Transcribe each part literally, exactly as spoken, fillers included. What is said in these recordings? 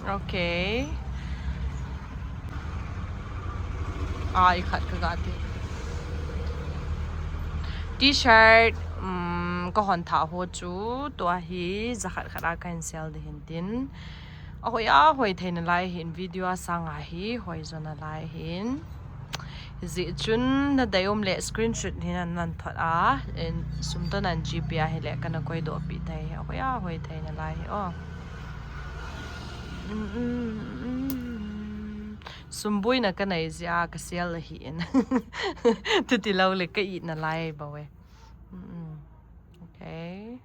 Okay. Ai, khat ka ga ti. T-shirt, um, ka hon thah ho chu, tua hi, za khat khat a ka hin sel ding hin tin. A hoi a hoi thei nalai hin, video a sang a hi, hoi jo nalai hin. Hijeh chun na dei um le screenshot hi nan, nan thot a, in sum toh nan G P a hi le kana koi doh pi thei. A hoi a hoi thei nalai hi, oh. Mm, mm, mm, mm. Sum buina ka nei jeh a ka sel ahi in. Tuti lou le ka it nalai bou e. Mm, mm. Okay.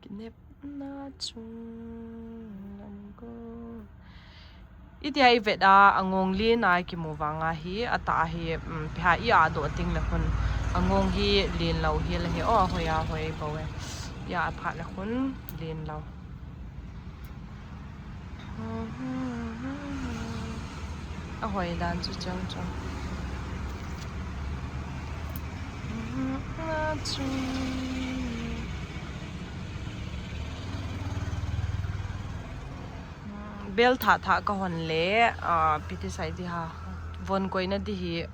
Kinepna chung lam ko. Itia i vet a, a ngong lin a kimu vang a hi, a tah hi, um, pi ha i a doh ting le khun. A ngong hi lin lou hi le hi, oh, hoi a hoi bou e. I a phat le khun, lin lou. A hoi dan chu chang chang. Bel thah thah ka hon le, ah, pi ti sai di ha. Von koina di hi.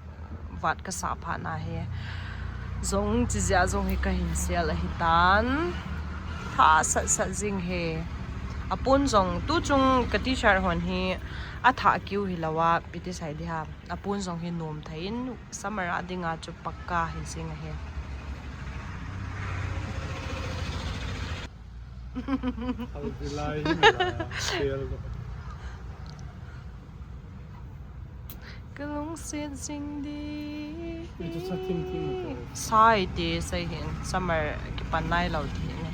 Vat ka sah phat na hi. Jong chi jeh a jong hi ka hin sel ahi tan. Tha sat sat jing hi. A pon jong tu chung ka t-shirt hon hi a thah kiu hi lou a, pi ti sai di ha. A pon jong hi nom thei in summer a ding a chu pakka hi jing ahi. Hal di lai hi la, sel lo. Ka lungset jing di. Ito sa thim thim ito. Sai te, sai hin. Summer kipan nai lou ti ne.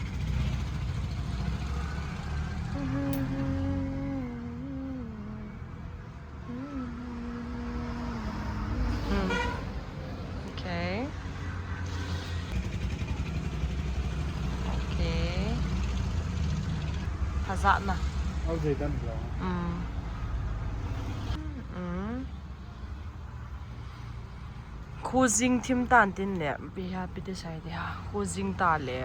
Hmm. Okay. Okay. Phajah na. Au jai dan lo. Mm. Mm. Khu jing thim tan tin le, pi ha pi ti sai di ha. Khu jing ta le,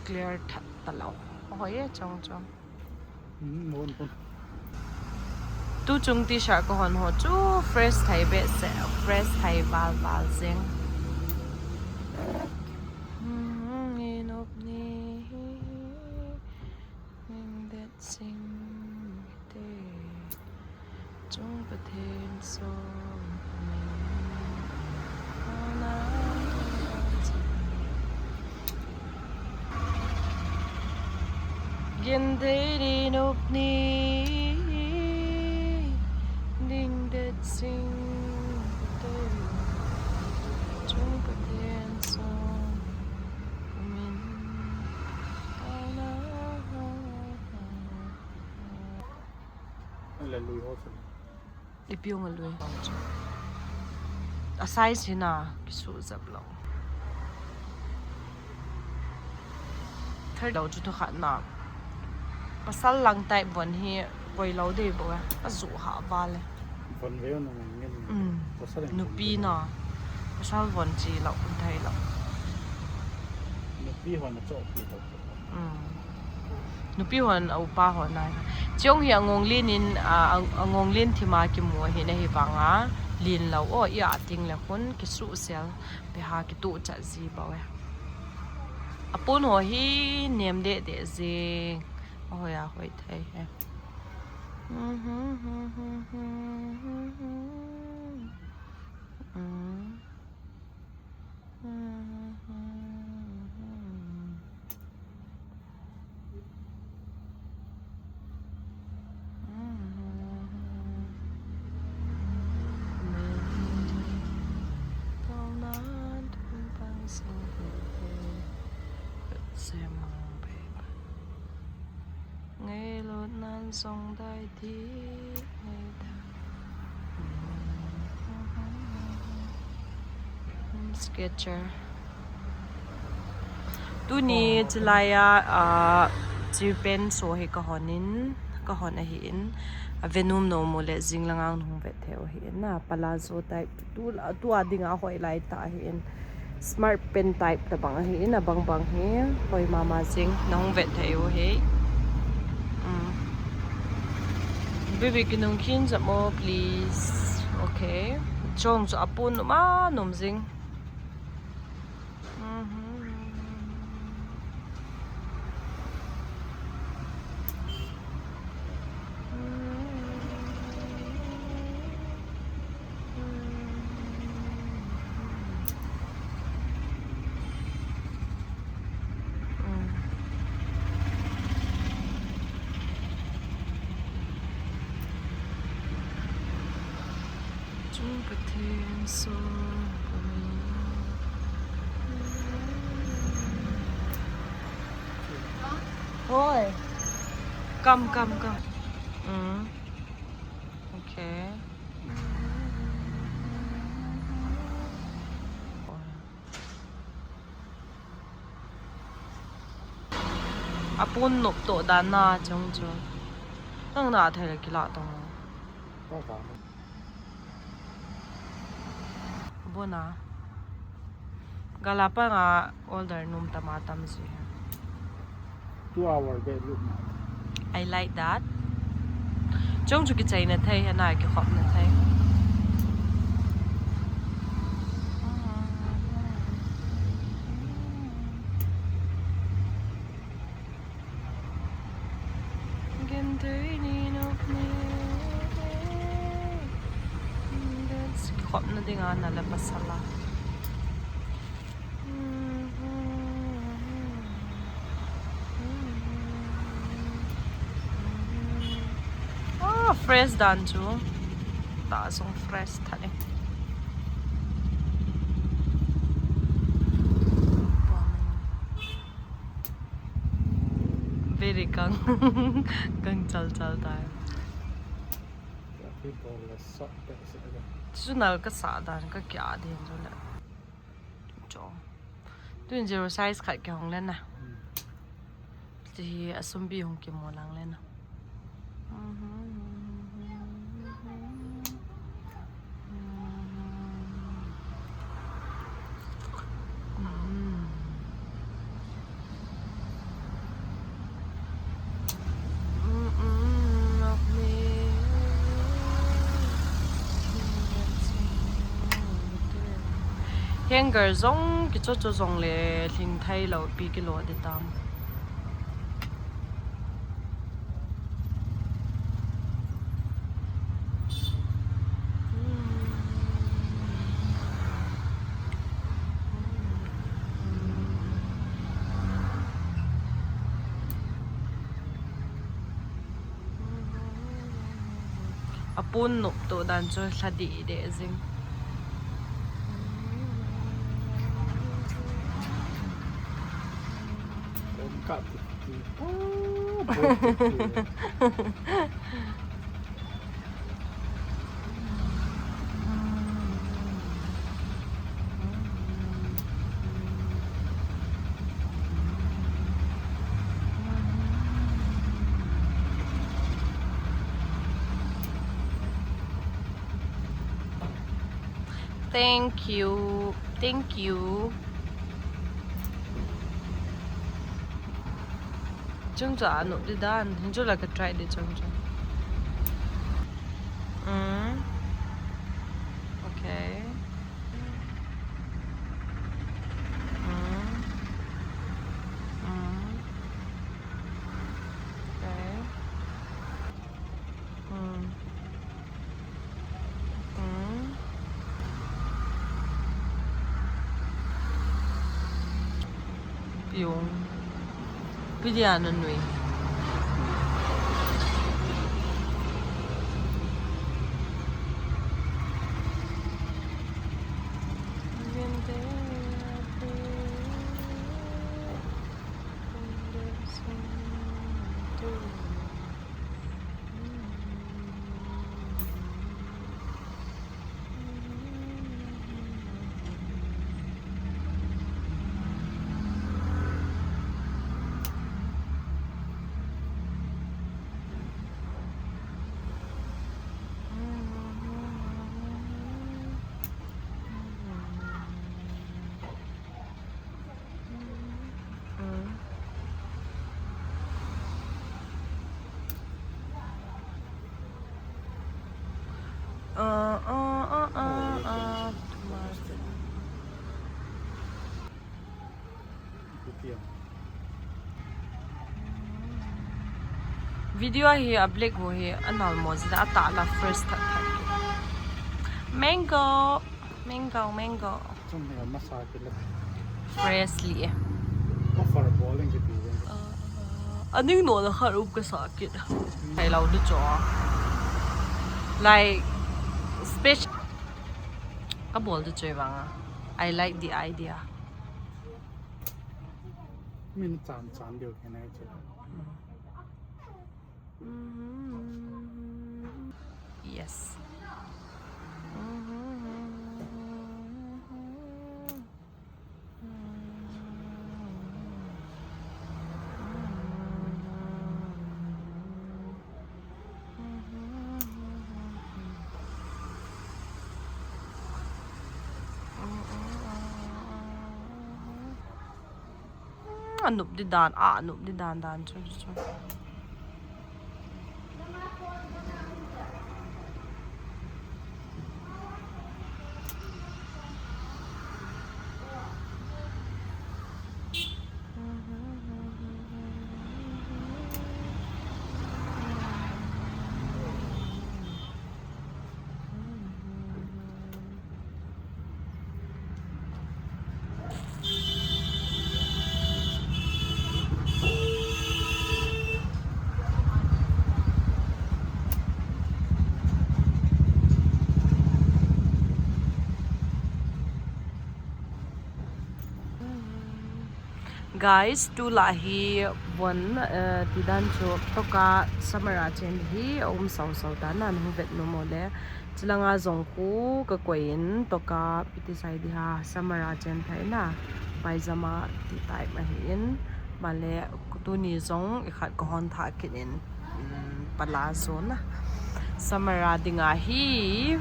clear tha ta lou. Hoi e, chong chong. Hmm, hon, hon. Tu chung t-shirt ka hon ho chu fresh thei behseh, fresh thei val val jeng. Hmm, i nop ni hi, Ning det sing te. Chung Pathen song min. Genthei di nop ni, ding det sing te. Chung Pathen song min. Hallelujah. Ipi ong a lui. A size hi na, kisu jap lou. Thar lou chu thu khat na. Pasal lang type von hi koi lou dei bou e. A ju ha val e. Von ve na ngen. Mm. Pasal lang nupi von na. Pasal von chi lou, thei lou. Nupi hon a cho pi lou. Mm. Nupi hon, a upa hon a. Chong hi a ngong lin in, a, a, a ngong lin thim a kimu ahi na hi vang a. Lin lou, o, i a ting le khun, kisuh sel, pe ha kitu chat ji bou e. A pon ho hi nem deh deh ji. A hoi a hoi thei he. Mm. Ngailut nan jong dai ti ngai ta. Sketcher. Tuni chilai a, ah, chi pen so hi ka hon in, ka hon ahi in. A ve nom nom u le jing lang a hung vet thei u ahi in na. Palazzo type tu, tu a ding a hoi lai ta ahi in. Smart pen type tabang ahi in, abang bang hi. Hoi mama jing, nahung vet thei u hi. Hmm. Baby, kinung khin jam o, please. Okay. Chong chu apun num a num jing. Mhm. Chung Pathen so. Hoi. Come, come, come. Mm. Okay. Apun nop to dan na chung chu. Nang na thei le kila tong. Bona. Galapang a order num tama tam si. Two hour bed look na. I like that. Chung chu kichai na thei, hana kikhop na thei. Gen thei ni nok ni. That's khop na ding a na la pasala. Ah, fresh dan chu. Ta sung fresh tha ni. Very kang, kang chal chal ta. Traffic jam le sot peh seh le. Chu nal ka sa dan ka kia din chu le. Cho. Tun zero size khat kihong le na. Hmm. Ti hi asumpi hong kimu lang le na. Hanger jong kicho cho jong le hling thei lo pi kilo de tam. Apun nop to dan chu lha deh deh jing. Kat. Oh, boat. Thank you. Thank you. Chung chu a nop di dan. Hin chu la ka try di chung chu. Mm. Okay. Mm. Mm. Okay. Mm. Hmm. Piung. Pidia na nui. Ah, ah, ah, ah. Video hi a black ho hi anal mo jida, atah la fresh that that. Mango, mango, mango. Chum hi masa kila. Fresh li e. Offer bol ding kiti ding. Aning no la khat up kasa kit. Hai lau du cho. Like special. Ka bol du cho vang a. I like the idea. Min chan chan deu kena chu. Yes. Anup di dan, a, anup di dan dan chu chu. Guys, tulai hi von, eh, tidan chu toka summer a chen hi a um sau sau ta na, nu vet nu mo le. Chilanga jong khu ka koi in toka piti sai di ha, summer a chen thai na, paijama ti type ahi in. Male tuni jong i khat ka hon tha kit in, um, pala zone na. Summer a dinga hi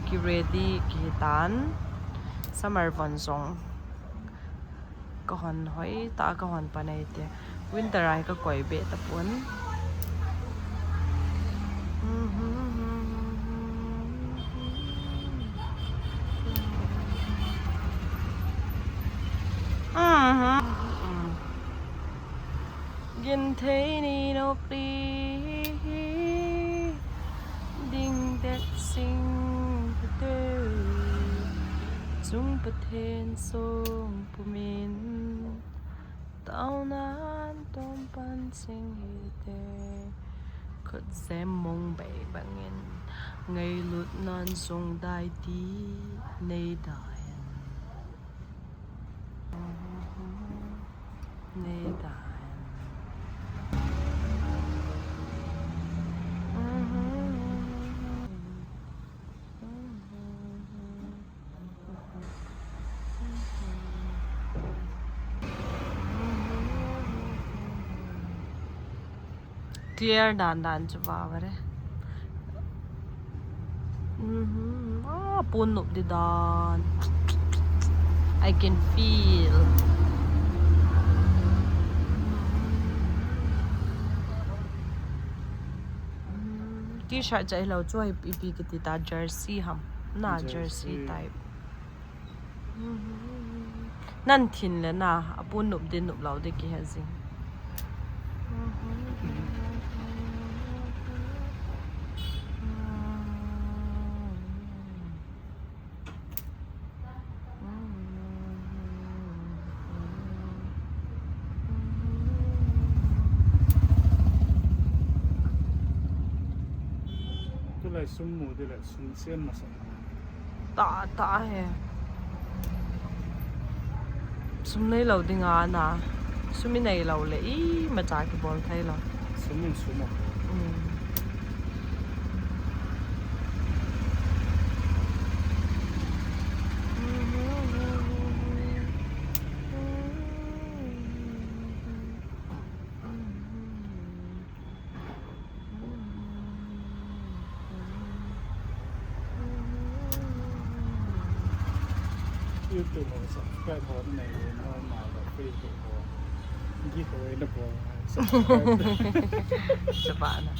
ki ready ki tan. Summer von jong ka hon hoi ta, ka hon panai te. Winter ai ka koi be ta pon. Genthei ni nop li ding det sing pute, chung Pathen song pumin, taunan tom pan sing hite, khut sem mong bei bangin, ngailut nan song dai ti nei dai. Nei dan. Clear dan dan chu va vare. Mhm. Ah, pun nop di dan. I can feel. Mhm. T-shirt chai lo chu ipi kiti ta, jersey ham. Na, jersey, jersey type. Nan thin le na, a pun nop di nop lo di kihe jing. Tulai sum mu di le sum chen masa. Ta, ta he. Sum nei lo dinga na. Sum i nei lo le imacha kibol thei lo. Sum in sum a. Mm. YouTube ho subscribe ho nei le, normal ho, Facebook ho giveaway na bol subscribe. Chapa na.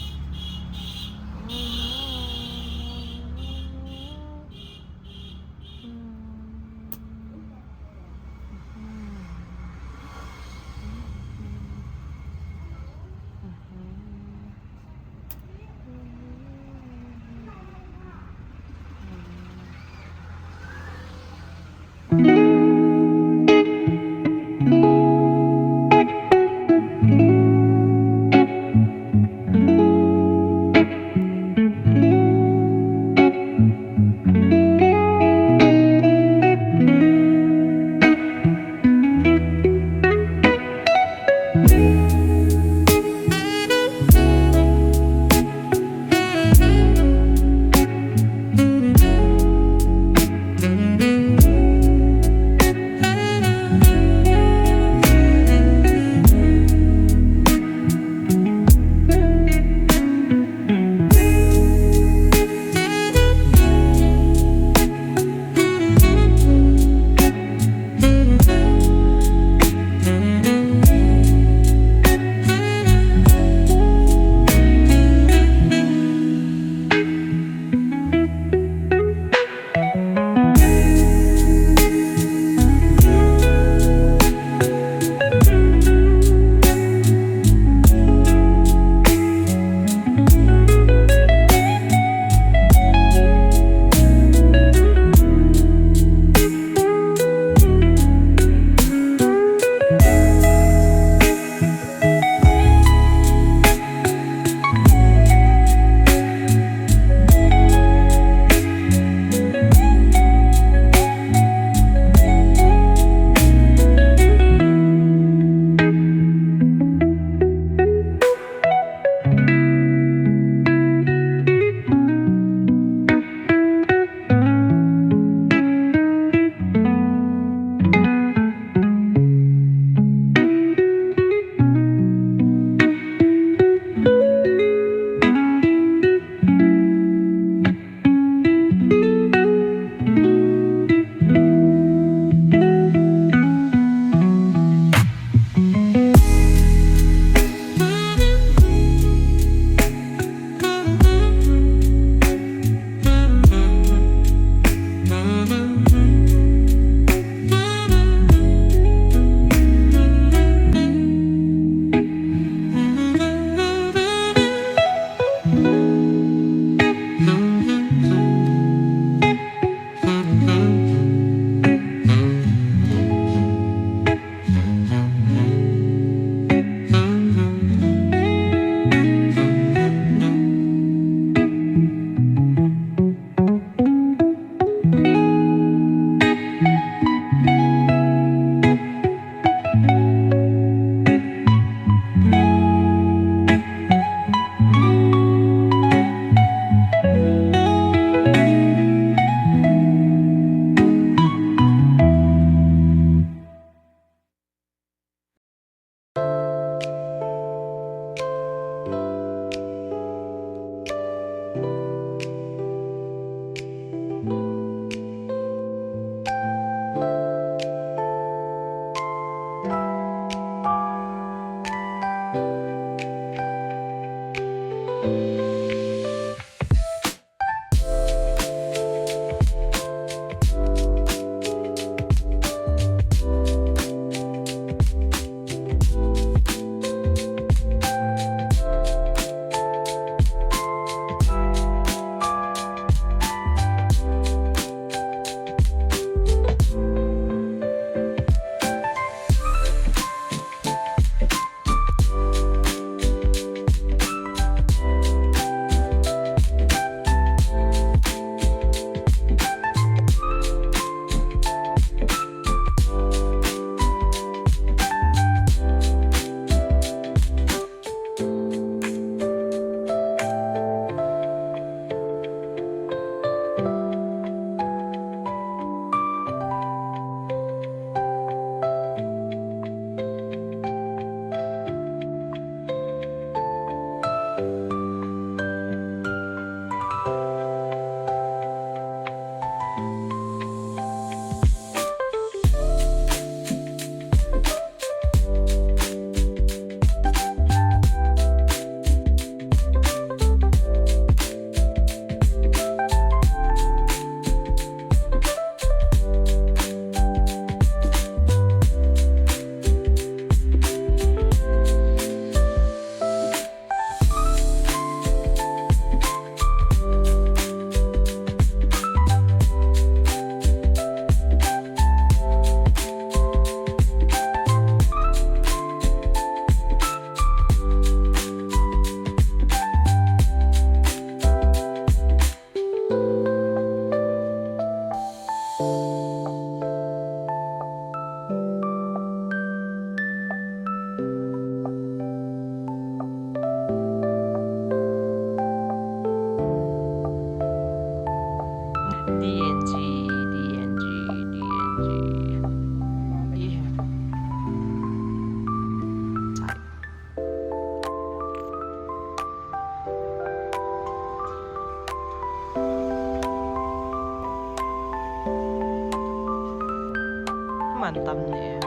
Tam ne.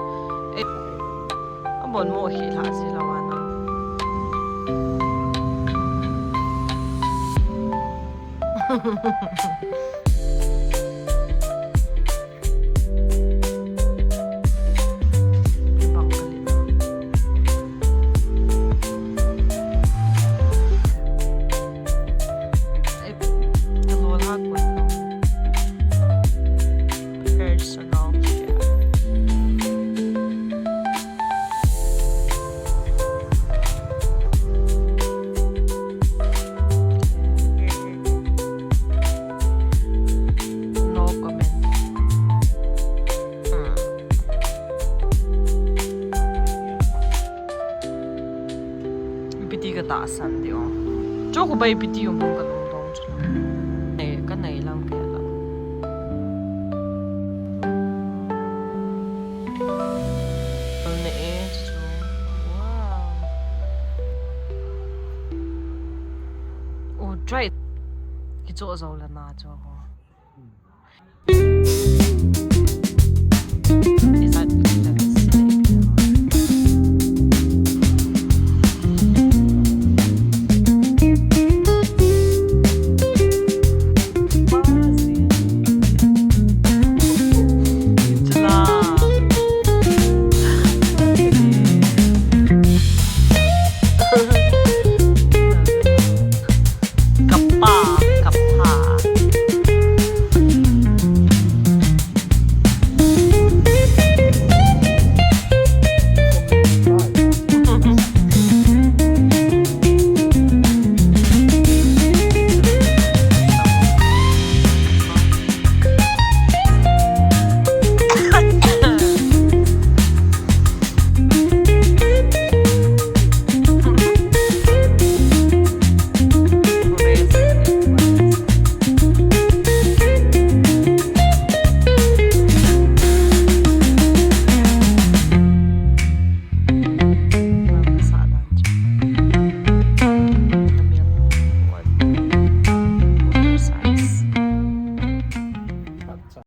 Eh, abon mo hi la si la wa na. Personal care. No comment. Hmm. Ipi ti ka tahsan diu. Cho ko bai ipi ti um ka lungdong chu. Nei, ka nei lang ke la. Nei e chu. Wow. Oh, try. Kicho zo la na cho ko.